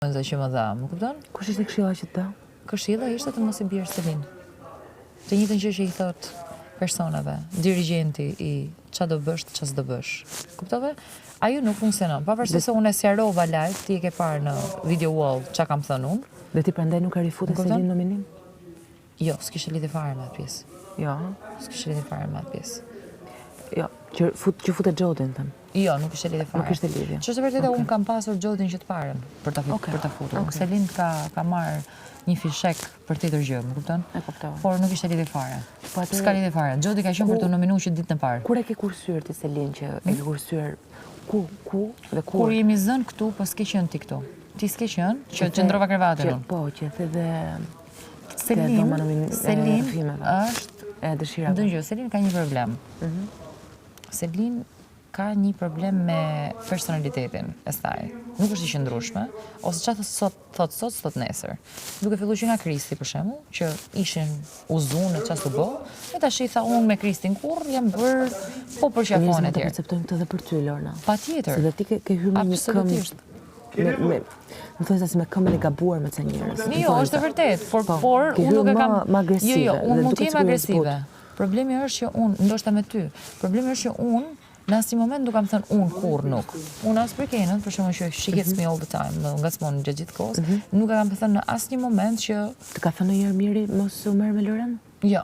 Që më dha, më kupton? Kush ishte këshilla që të dha? Këshilla ishte të mos i bjerë Selin. Të njëjtën gjë që i thot personave, dirigjenti i ça do bësh, ça s'do bësh. Kuptove? Ajo nuk funksionon. Pavarësisht se unë e sqarova live, ti e ke parë në video wall ça kam thënë unë. Dhe ti prandaj nuk e rifute Selin nominim? Jo, s'kishte lidhje fare me atë pjesë. Jo. S'kishte lidhje fare me atë pjesë. Jo, që fut që fute Xhodin them. Jo, nuk ishte lidhje fare. Nuk ishte lidhje. Ç'është e vërteta, okay. unë kam pasur Xhodin që të parën për ta okay. për ta futur. Okay. Selin ka ka marr një fishek për tjetër gjë, më kupton? E kuptoj. Por nuk ishte lidhje fare. Po atë s'ka lidhje fare. Xhodi ka qenë për të nominuar që ditën e parë. Kur e ke kursyer ti Selin që e ke kursyer ku ku dhe kur? Kur jemi zënë këtu, po s'ke qenë ti këtu. Ti s'ke qenë, që që ndrova krevatin unë. Po, që the dhe Selin, Selin është e dëshirave. Dëgjo, Selin ka një problem. Mhm. Selin ka një problem me personalitetin e saj. Nuk është i qëndrueshme, ose çfarë thot sot, thot sot, thot nesër. Duke filluar që nga Kristi për shembull, që ishin u zunë e çfarë u bë, e tash i tha unë me Kristin kurr jam bër po për qafon e tjerë. Ne perceptojmë këtë edhe për ty Lorna. Patjetër. Se dhe ti ke, ke hyrë me një këmbë me, me, më thënë se me këmbën e gabuar me ca njerëz. Jo, është e vërtetë, por po, por unë nuk e kam më agresive. Jo, jo, unë mund të jem agresive. Problemi është që unë, ndoshta me ty, problemi është që unë në asnjë moment nuk kam thënë unë kurrë nuk. Unë as për Kenën, për shembull që she hits me all the time, më ngacmon gjatë gjithë kohës, mm -hmm. nuk e kam thënë në asnjë moment që Të ka thënë ndonjëherë Miri mos u merr me Loren? Jo.